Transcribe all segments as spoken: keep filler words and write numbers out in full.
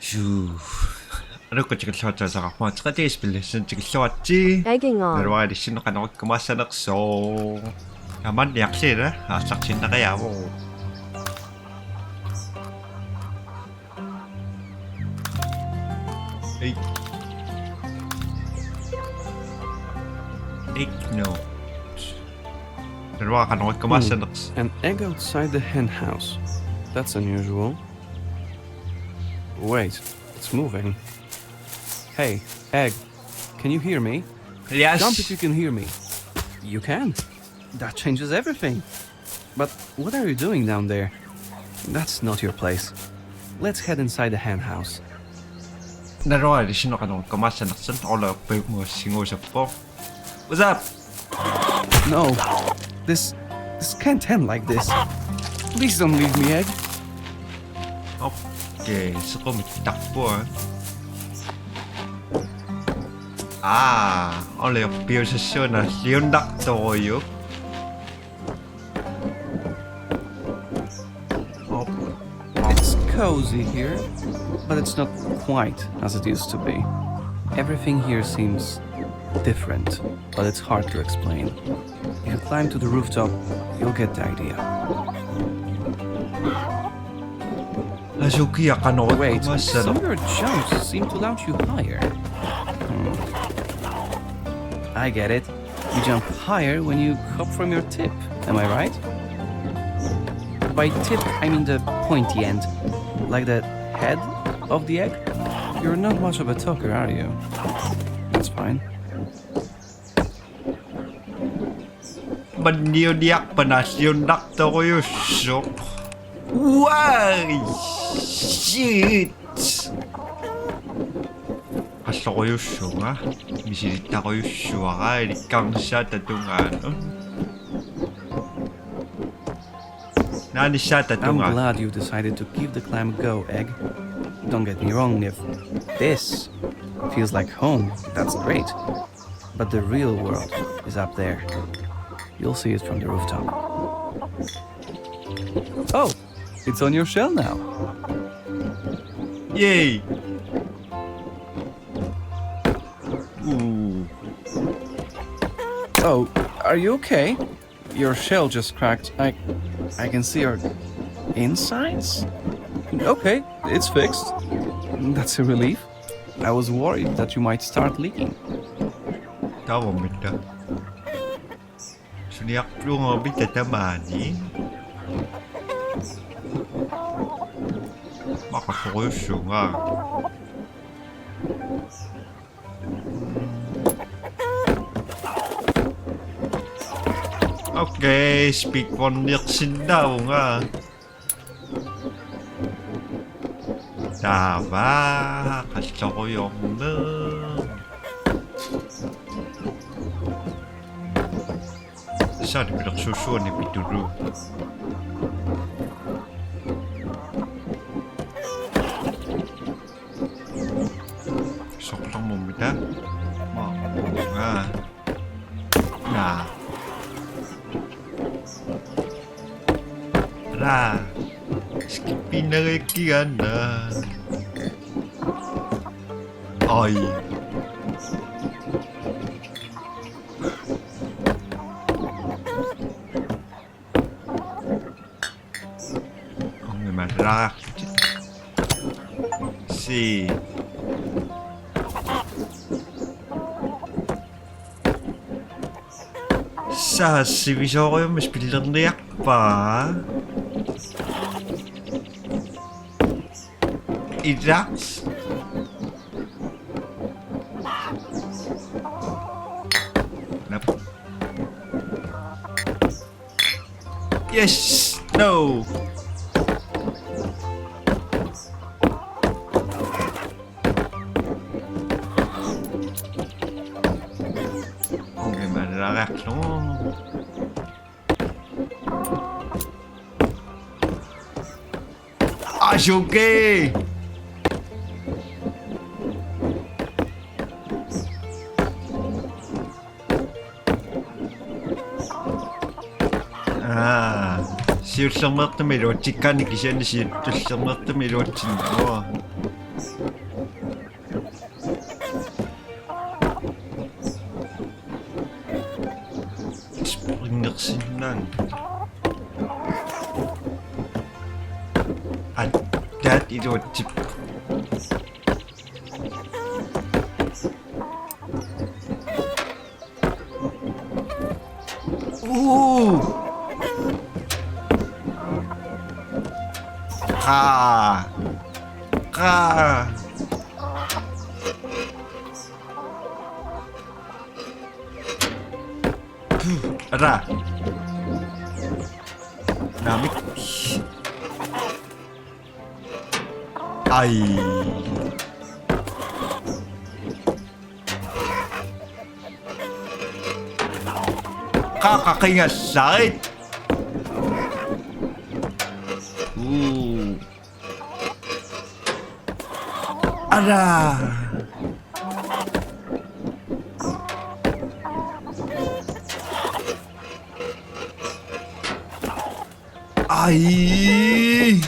Suu. Anukku tikilluaritsi, aasaqarpunga teqatigispilli, suna tikilluaritsi. Egging on. Naluara ilissinnut qanoq ikkumaassanersoq. Tamanna niarliila, aallartinneqajaavoq. Ei. Ei, no. Naluara qanoq ikkumaassanersoq. Hmm. An egg outside the hen house. That's unusual. Wait, it's moving. Hey, egg, can you hear me? Yes. Jump if you can hear me. You can? That changes everything. But what are you doing down there? That's not your place. Let's head inside the hen house. Naluara ilissinnut qanoq ikkumaassanersoq, ola uppiumussinguusappoq. What's up? No. This this can't end like this. Please don't leave me, egg. Okay, sequmittarpunga. Aa, ola uppiusussuuna liunnartorujuk. It's cozy here, but it's not quite as it used to be. Everything here seems different, but it's hard to explain. If you climb to the rooftop, you'll get the idea. Asuki, qanoq ikkumaassanersoq. Wait, some of your jumps seem to launch you higher. Hmm. I get it. You jump higher when you hop from your tip. Am I right? By tip, I mean the pointy end, like the head of the egg. You're not much of a talker, are you? That's fine. Manniuniarpara liunnartorujussuuvoq. Why? Shit! Qallorujussuunga. Misilittarujussuara ilikkarnissaata tungaanut. Naanissaata tungaanut. I'm glad you decided to give the climb a go, Egg. Don't get me wrong, if this feels like home, that's great. But the real world is up there. You'll see it from the rooftop. Oh, it's on your shell now. Yay! Ooh. Oh, are you okay? Your shell just cracked. I, I can see your insides. Okay, it's fixed. That's a relief. I was worried that you might start leaking. Taava mita. Suniarpluunga mita tamaani. Maqasorujussuunga. Okay, speedrunnersinnaavunga. Taava, qallorujorneq. Saani pilersuussuani pitulu. Soqarmummita. Ma. Aa. Naa. Raa. Skipinagakkigaanna. Ai. Ongimaarlutit. Si. Sa sivisooriummat spillerniarpaa. Ilaa. Nap. Yes! No! Ongimaarluarlugu. Asuki! Aa, siullermeertumik iluatsikkaanni kisianni siullermeertumik iluatsinnaavara. Springersinnaan. Attaat iluatsip. Uu! Qaa! Qaa! Puh, ara. Naamik. Ai. Qaqaqigallarit. Uu. Ara. Ai.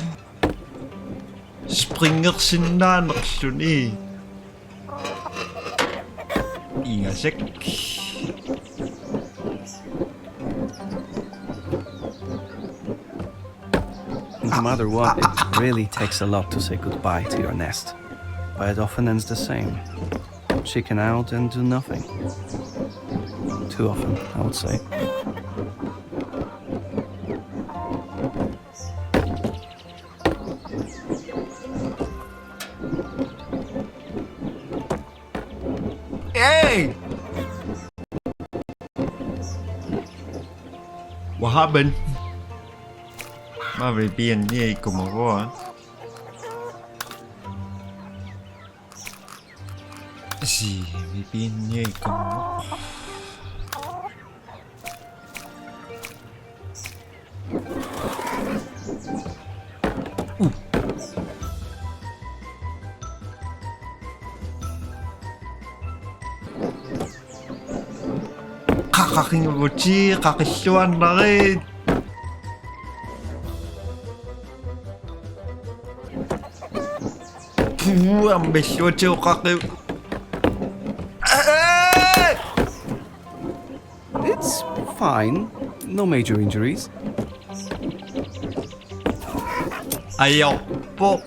Springersinnaanerluni. Ingasak. No matter what, it really takes a lot to say goodbye to your nest. But it often ends the same. Chicken out and do nothing. Too often, I would say. Hey! What happened? Mä VPN-i ikkumagua. Si, VPN-i ikkumagua. Qaqaqigavutit, qaqilluarnarit. Puu, ammilluatit qaqi. It's fine. No major injuries. Ajorpoq.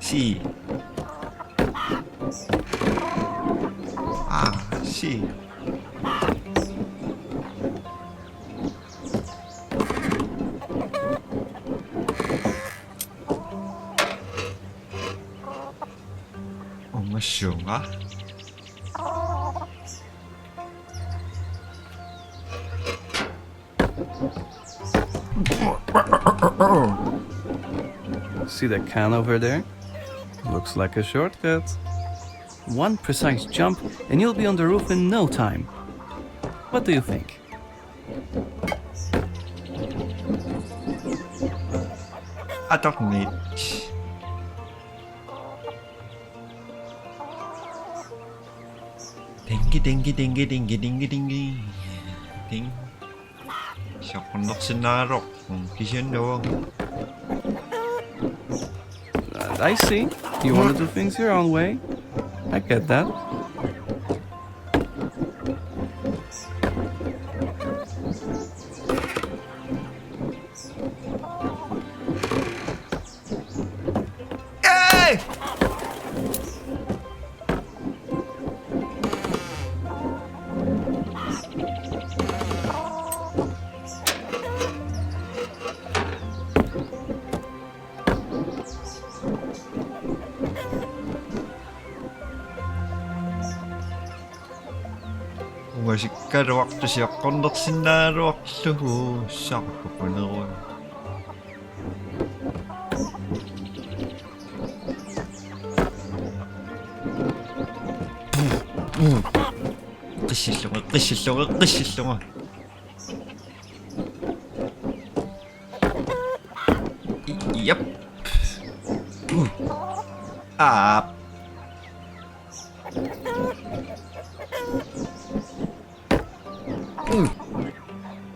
Si. Ah, si. Ungassuunga. See the can over there? Looks like a shortcut. One precise jump and you'll be on the roof in no time. What do you think? Atorniit. Dingi, dingi, dingi, dingi, dingi, dingi. Ding. Sioqqunnersinnaagaluarpoq. Mm, kisianni uanga. Uh, I see. You want to do things your own way. I get that. Hey! Ungasikkaluartoq sioqqunnersinnaagaluarlugu saarpukuneruan. Qissillunga, qissillunga, qissillunga. I-, jap. Uh. Aap. Mm.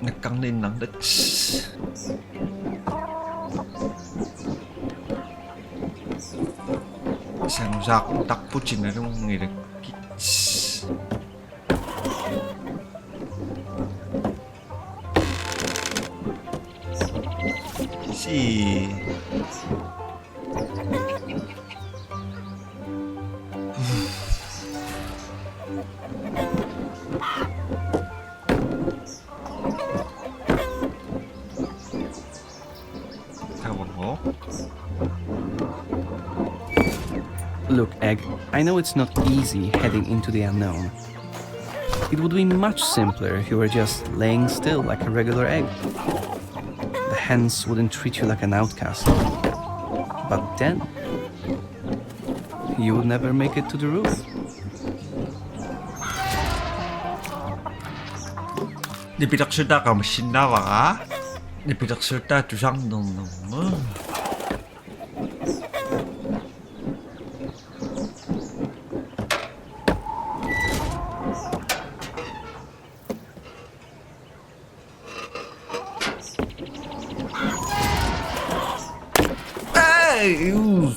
Nakkarniinnarnaq. Sangusaaquttarputit nalunngilakkit. Si. Look, Egg, I know it's not easy heading into the unknown. It would be much simpler if you were just laying still like a regular egg. The hens wouldn't treat you like an outcast. But then, you would never make it to the roof. Nipilersutaa qamassinnaavara. Nipilersutaa tusarnernerma. Ej, uh.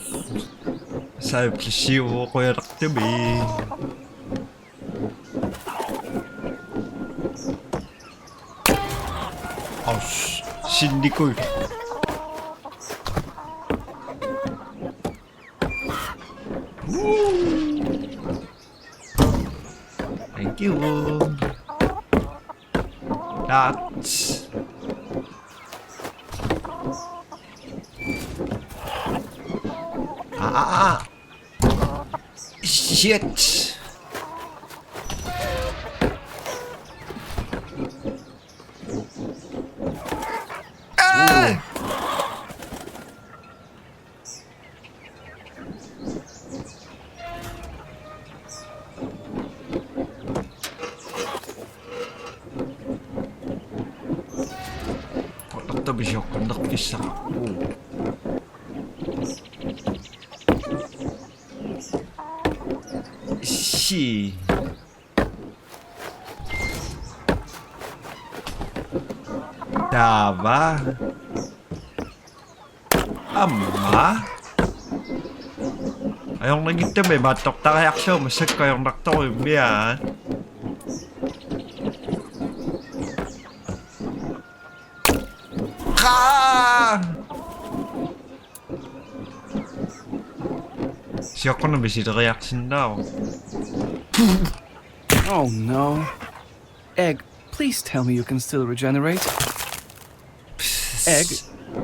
Saapplissiuvoq qujanartumik. Aus, sinnikuit. Woo. Thank you. Nuts. Ah, ah, ah. Shit. Ah! Oqartarpisiorkunnerpissaq. Si. Taava. Aamma. Ajornanngitsumik imaattortariarlugu massakkut ajornartorujummik. Qaa! Sioqqunami sileriarsinnaavoq. Oh no. Egg, please tell me you can still regenerate. Egg,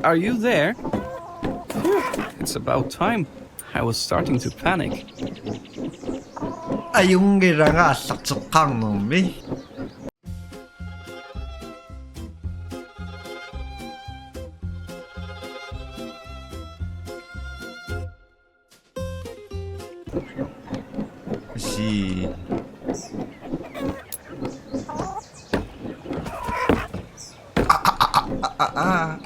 are you there? Phew, it's about time. I was starting to panic. Ajunngilanga aallarteqqaarnermi. Si. Ah, ah, ah, ah, ah, ah.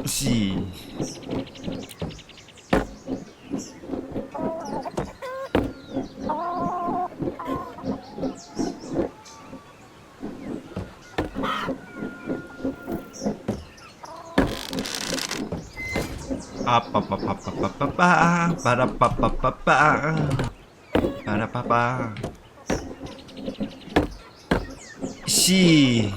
Si. Apapapapapapa, parapapapapa, parapapa. Si.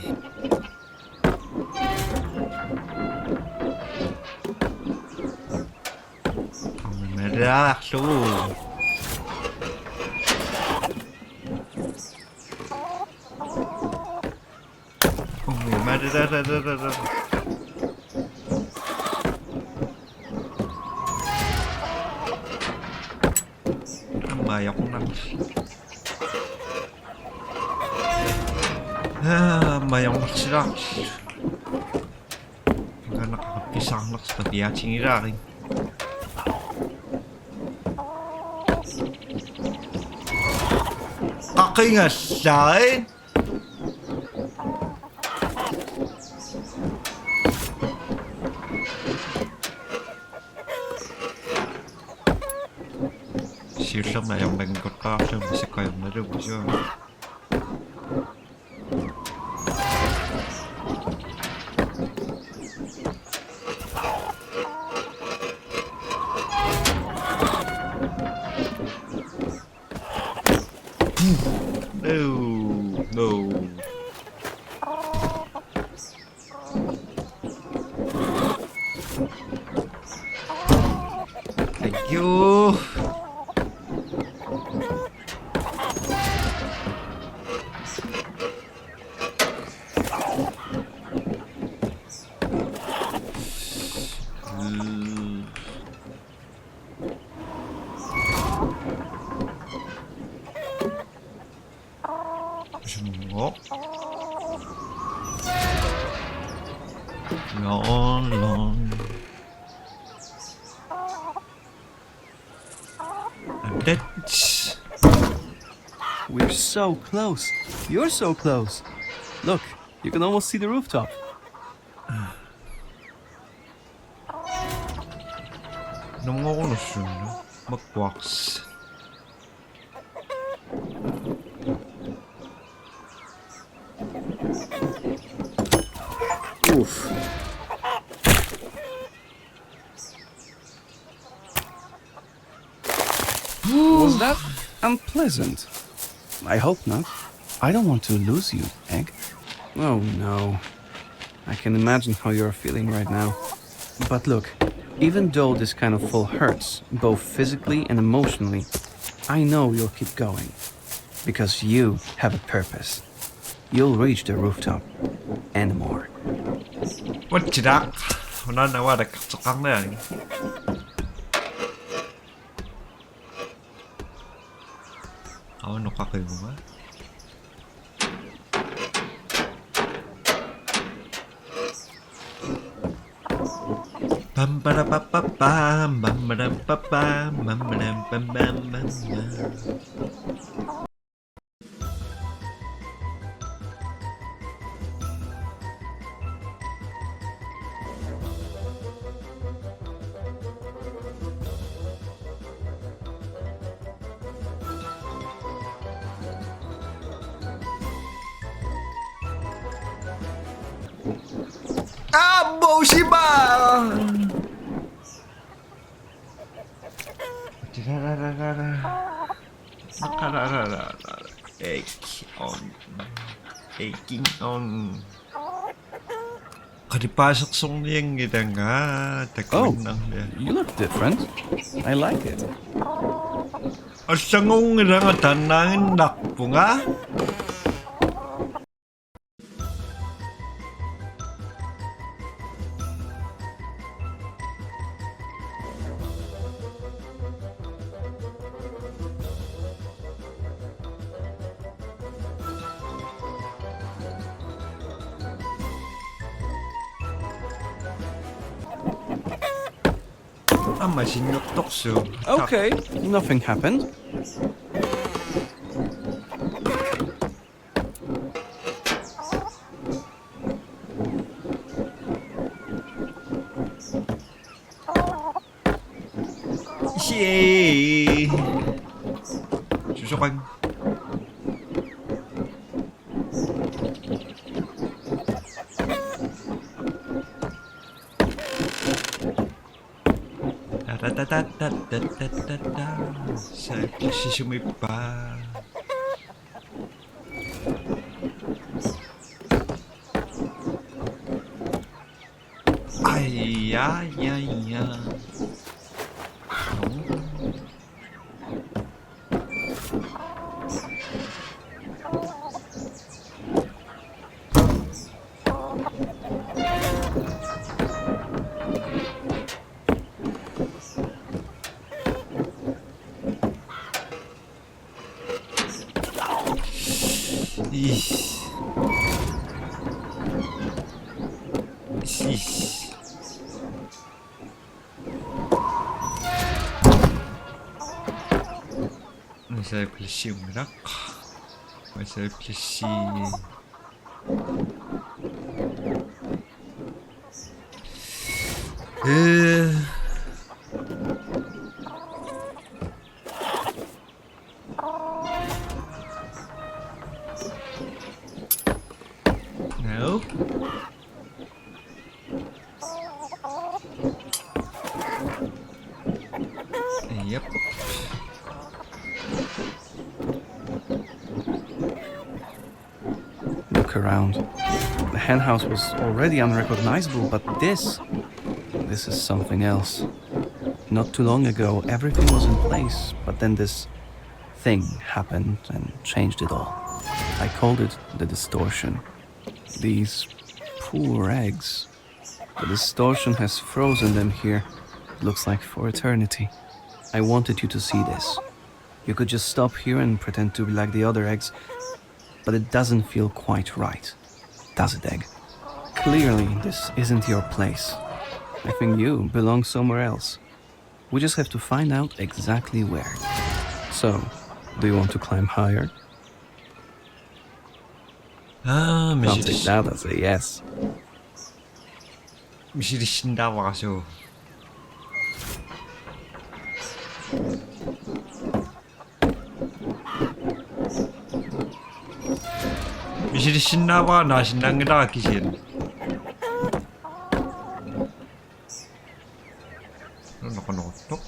Merarlu. Umi, mari, ra, ra, ra, ra, ra. Aamma ajornar-. Aa, aamma ajornarsilaarlugu. Qanaqarpisa. Arnarsipapiaatigilaarit. Qaqingallarit. Siullermik ajornanngikkaluarlugu massakkut ajornalugu suu. No, no. Thank you. Long, long. I'm dead. We're so close. You're so close. Look, you can almost see the rooftop. Nungorunussunu makkuarsi. Oof. Was that unpleasant? I hope not. I don't want to lose you, Egg. Oh no. I can imagine how you're feeling right now. But look, even though this kind of fall hurts, both physically and emotionally, I know you'll keep going. Because you have a purpose. You'll reach the rooftop and more. What the? Una na wada katsakang na. Aw, nuqaqiguma. Pam, para, pa, pa, pam, pam, para, pa, pam, pam, para, pam, pam, pam, pam. Ah, Boshiba! Egg on. Egging on. Qalipaasersornianngilanga. Oh, takuinnarniarlugu. You look different. I like it. Allanngorngilanga, taannaaginnarpunga. Aamma sinnertorsuuvoq. Okay, nothing happened. Yay! Susoqan. Tatatatatatata. Saakka sisumippa. Ai, ai, ai, ai. Ish. Ish, ish. Save pladsi unngilaq. Save pladsi. Øh. Nope. Yep. Look around. The hen house was already unrecognizable, but this, this is something else. Not too long ago, everything was in place, but then this thing happened and changed it all. I called it the distortion. These poor eggs. The distortion has frozen them here, it looks like for eternity. I wanted you to see this. You could just stop here and pretend to be like the other eggs, but it doesn't feel quite right, does it, Egg? Clearly, this isn't your place. I think you belong somewhere else. We just have to find out exactly where. So, do you want to climb higher? Ah, I'll take that as a yes. Misilissinnaavara suu. Misilissinnaavara naasinnaanngilara kisianni. Noqonoqortoq.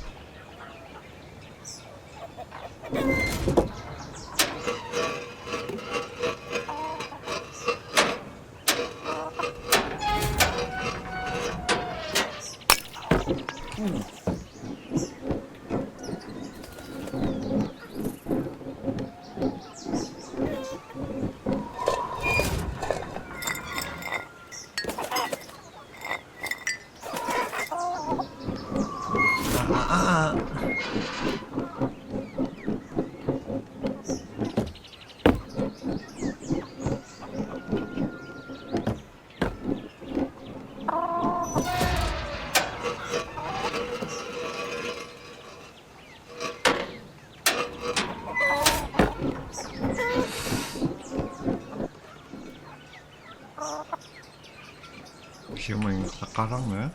Siumut taqaranga.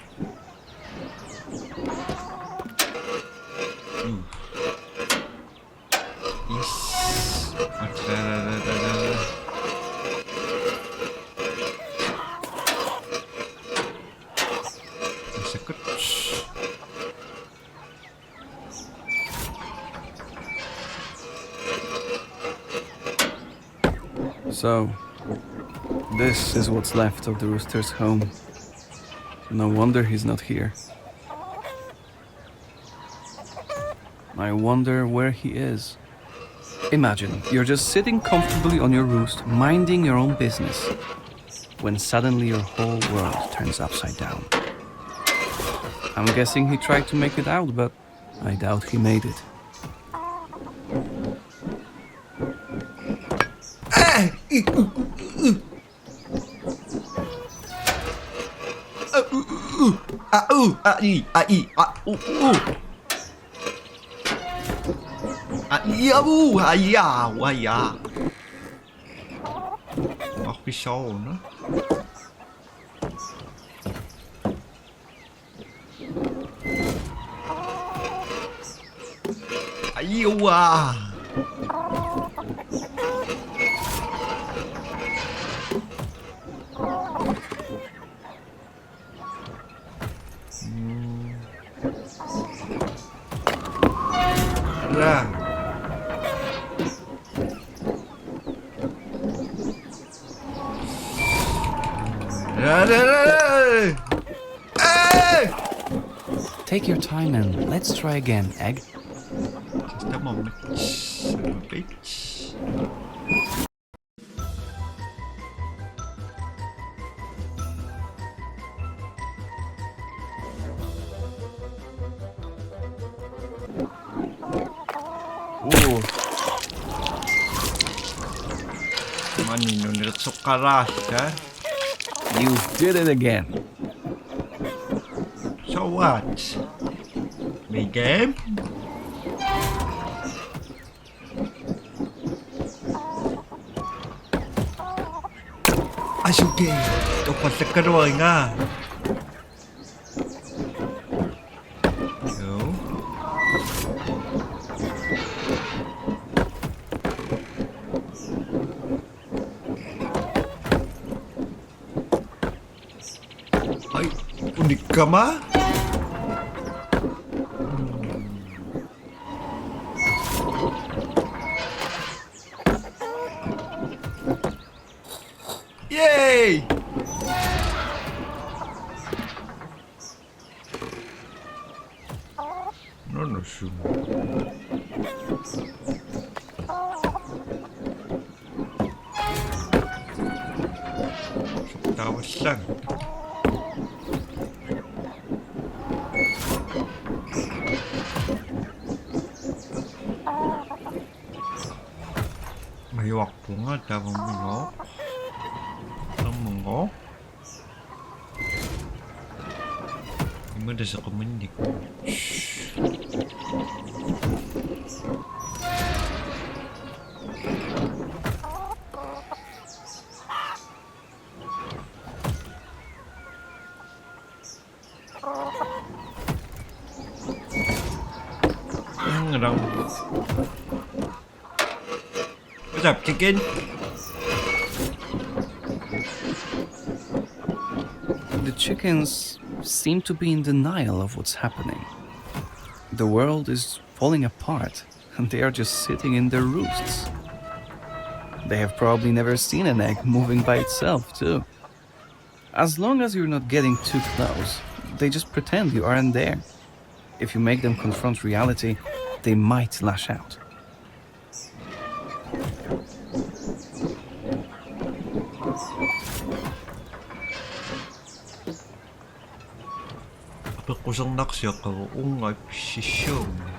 Mm. Yes. Massakkut. So, this is what's left of the rooster's home. No wonder he's not here. I wonder where he is. Imagine, you're just sitting comfortably on your roost, minding your own business, when suddenly your whole world turns upside down. I'm guessing he tried to make it out, but I doubt he made it. A, u, u, u. A, u, u, u. A, u, a, i, a, i, a, u, u. A, i, a, u, a, i, a, u, a, i, a. Ach, wie schau, ne? Aiwa! Mm. Ala. Take your time and let's try again, Egg. Just a moment, son of a bitch. Uu. Maani nunilluartoqalaarluta. You did it again. So what? Me game? Asuki, toqqallakkaluariga. Joo. Ai, unikkama. Yay! No, no, sure. Tavallang. Majuarpunga taavamminnooq. Tammanngoq. Immaqa sequminnik. Mm, dang. What's up, chicken? The chickens seem to be in denial of what's happening. The world is falling apart, and they are just sitting in their roosts. They have probably never seen an egg moving by itself, too. As long as you're not getting too close, they just pretend you aren't there. If you make them confront reality, they might lash out. Apeqqusernarsiaqqavoq uunga ippissiummik.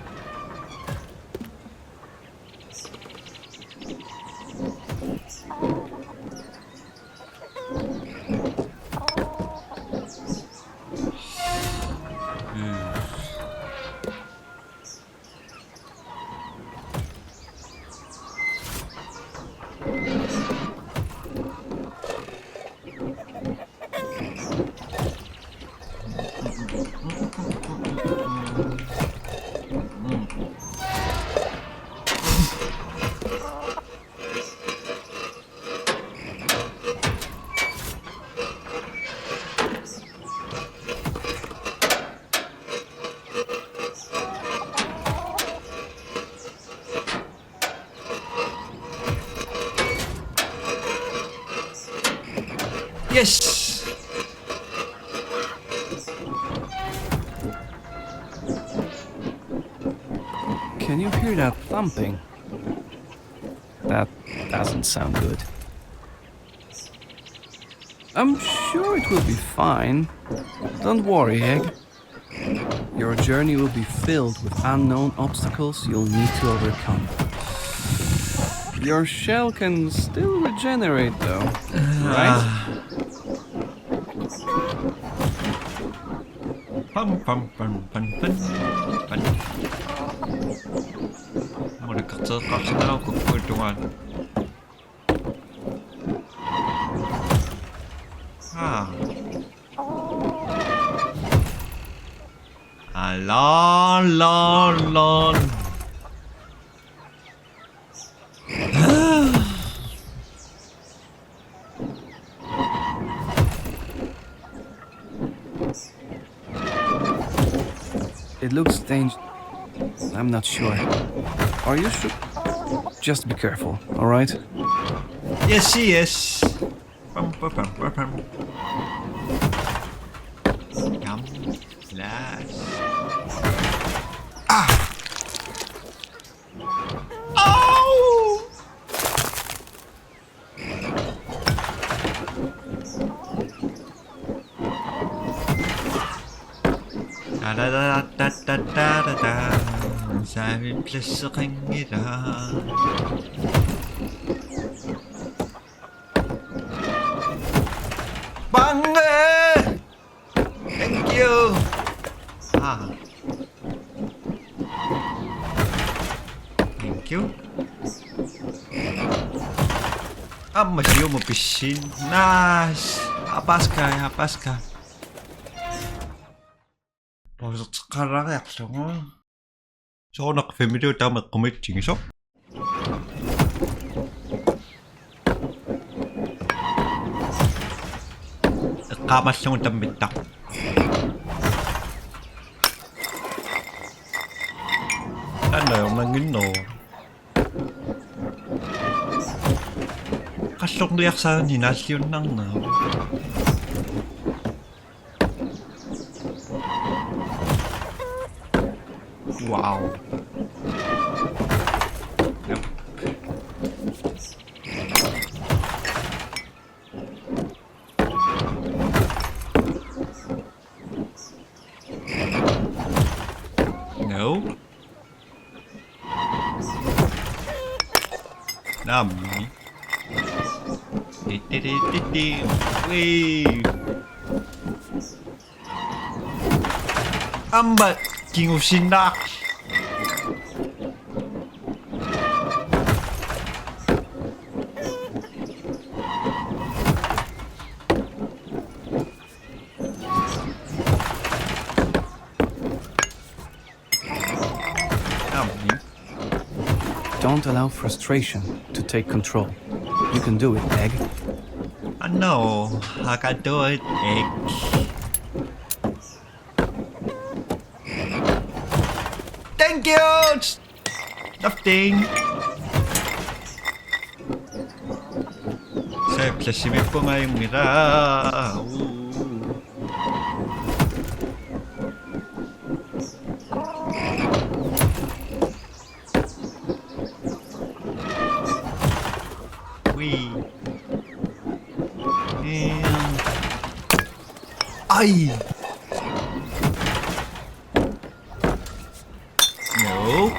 Yes! Can you hear that thumping? That doesn't sound good. I'm sure it will be fine. Don't worry, Egg. Your journey will be filled with unknown obstacles you'll need to overcome. Your shell can still regenerate, though, right? Pam, pam, pam, pam, pam, pam. Mulikkarteqqaarsinnaavoq kukkuit tungaanut. Ah. Ah, lol, lol, lol. It looks dangerous. I'm not sure. Are you sure? Just be careful, all right? Yes, yes. Pam, pam, pam, pam, pam. Yum. Slash. Ah! Au! Tadatatatatata. Saaviplasseqanngila. Bange! Thank you. Ah. Thank you. Aamma siumut pissin. Nice. Apaska, apaska. Pauserteqqaalaariarlugu. Soorunami filmiliu taama eqqumiitsigisoq. Eqqaamallugu tammittaq. Taanna ajornannginneruvoq. Qallorniarsaanni naalliunnarneruvoq. Wow. Yep. No. Naammi. Ti, ti, ti, ti, ti. Wee. Aamma kingusinnaaq. Naammi. Don't allow frustration to take control. You can do it, Egg. I know. I can do it, Egg. Thank you! Nothing. Save-lassimippunga ajunngilaq. Uu. Wee. Damn. Ai. No.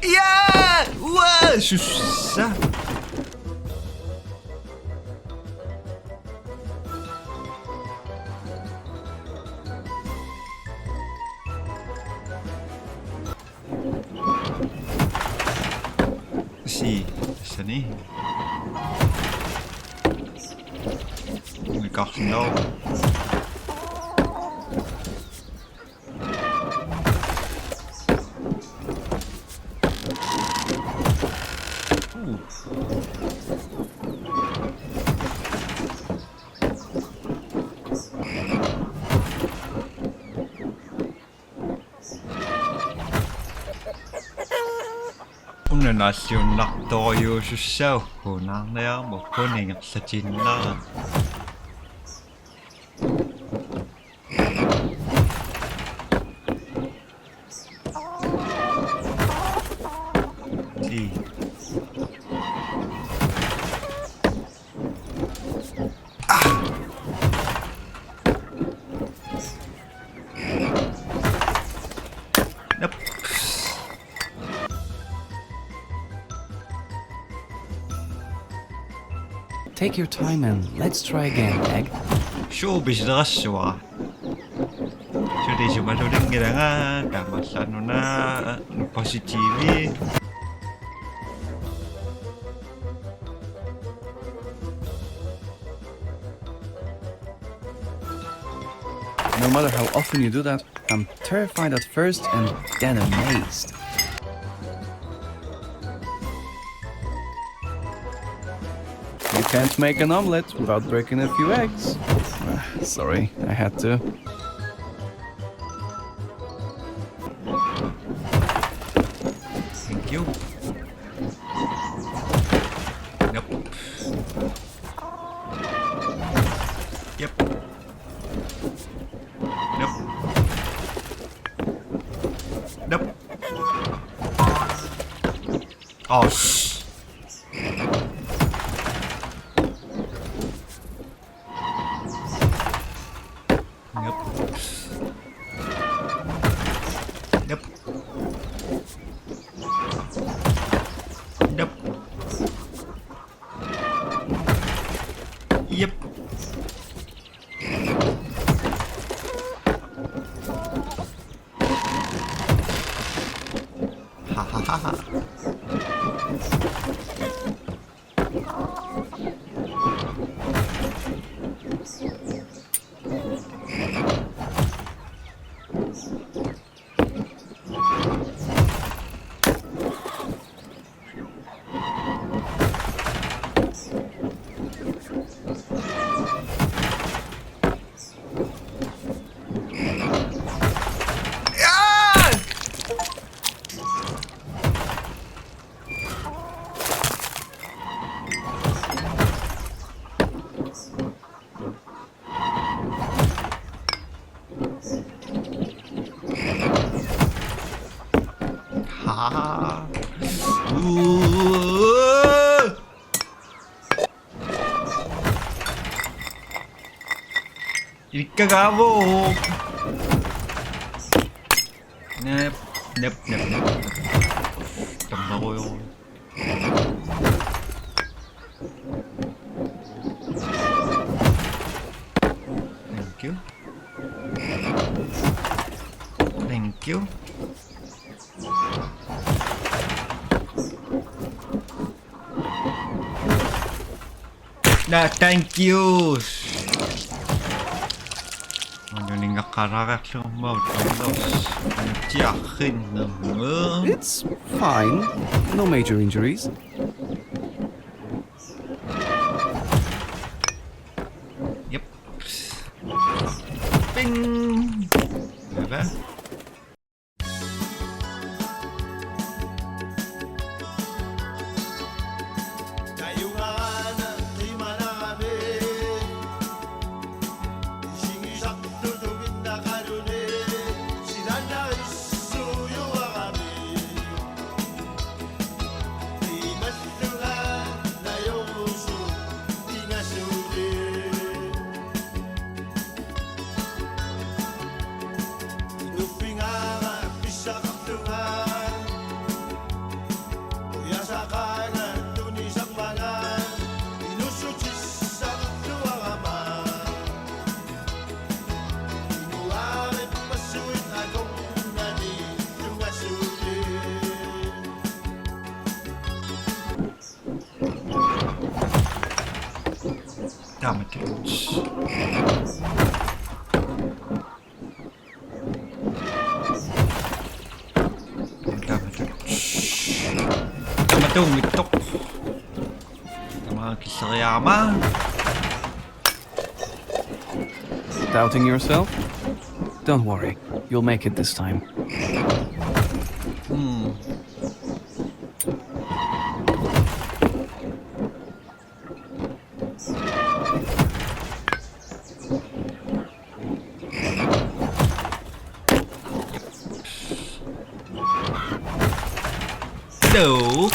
Ja! Uaa, sussa. Si, tassani. Nikarsinnaavoq. Una naalliunnartorujuusussaaq, unaarniarmut kun ingerlatiinnarami. Ii. Ah! Nope. Take your time and let's try again, Egg. Suu, pisilerassuara. Suli sumalulinngilanga, taamaallaat una, positive. No matter how often you do that, I'm terrified at first and then amazed. You can't make an omelette without breaking a few eggs. Ah, sorry, I had to. Thank you. Yep. Yep. Nope. Nope. Oh, sh-, nope. Nope. Nope. Yep. Haa. Ikkagavo. Nep, nep, nep, nep. Tammarujoq. Thank you. Thank you. Na, thank you. Anuningaqaraarlummau talos. Tiarrinnermu. It's fine. No major injuries. Yep. Bing. Bye bye. Damn it. Damn it. Damn it, mittoq. Tamaanga killeriarama. Doubting yourself? Don't worry. You'll make it this time. Hmm. Hello.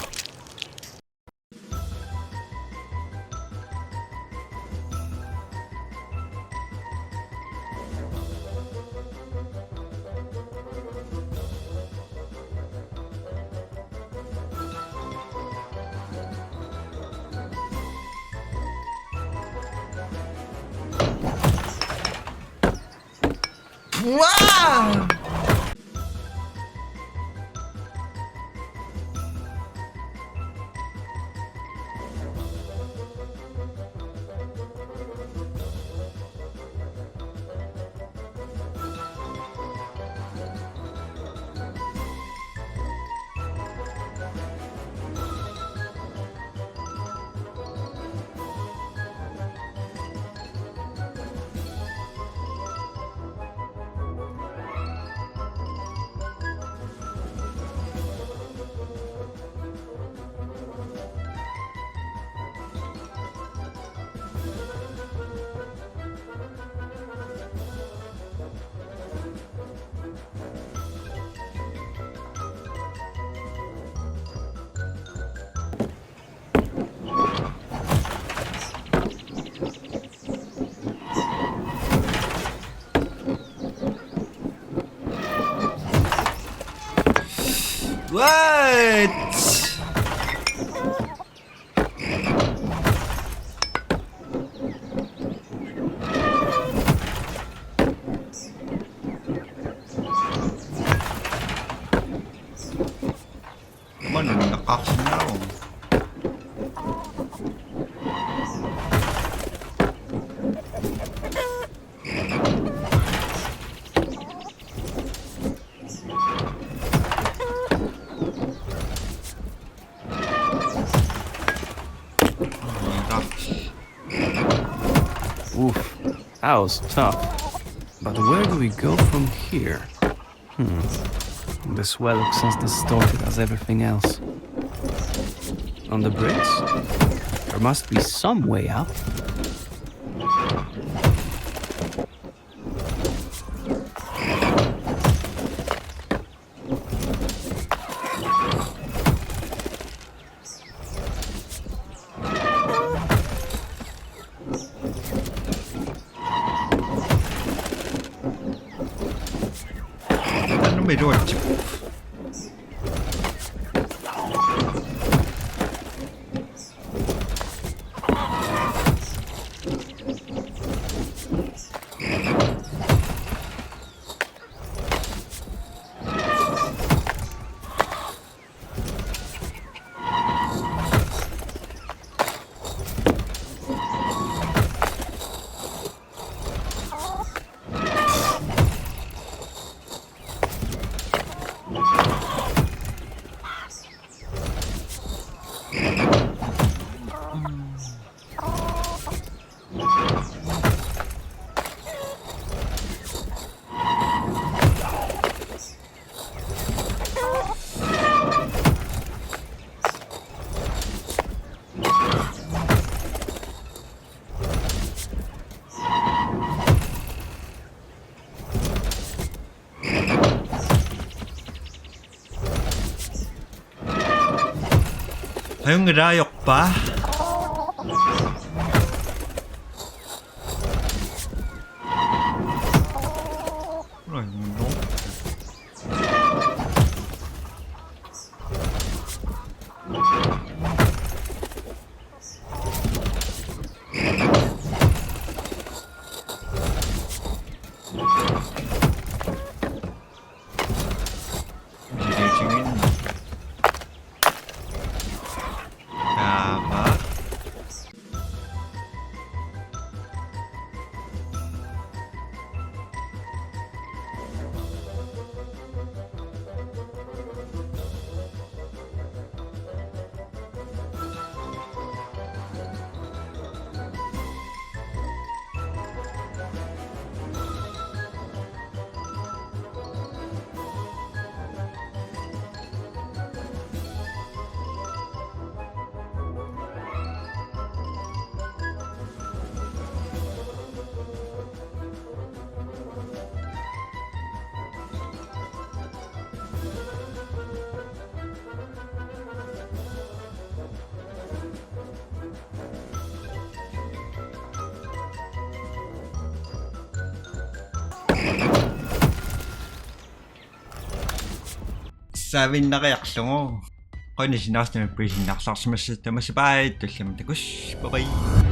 Wow! What? Nunaqarsinnaavoq. Oof, that was tough. But where do we go from here? Hmm. This well looks as distorted as everything else. On the bricks? There must be some way up. Anumi luatsi. Ajunngilaq ajorpaa. Ajunngilaq. Taava. Savinnariarlugu. Qanoq isinaarsinamik pisinnarsaarsimassatta, tamassi bye, tulliani takuss', bye bye.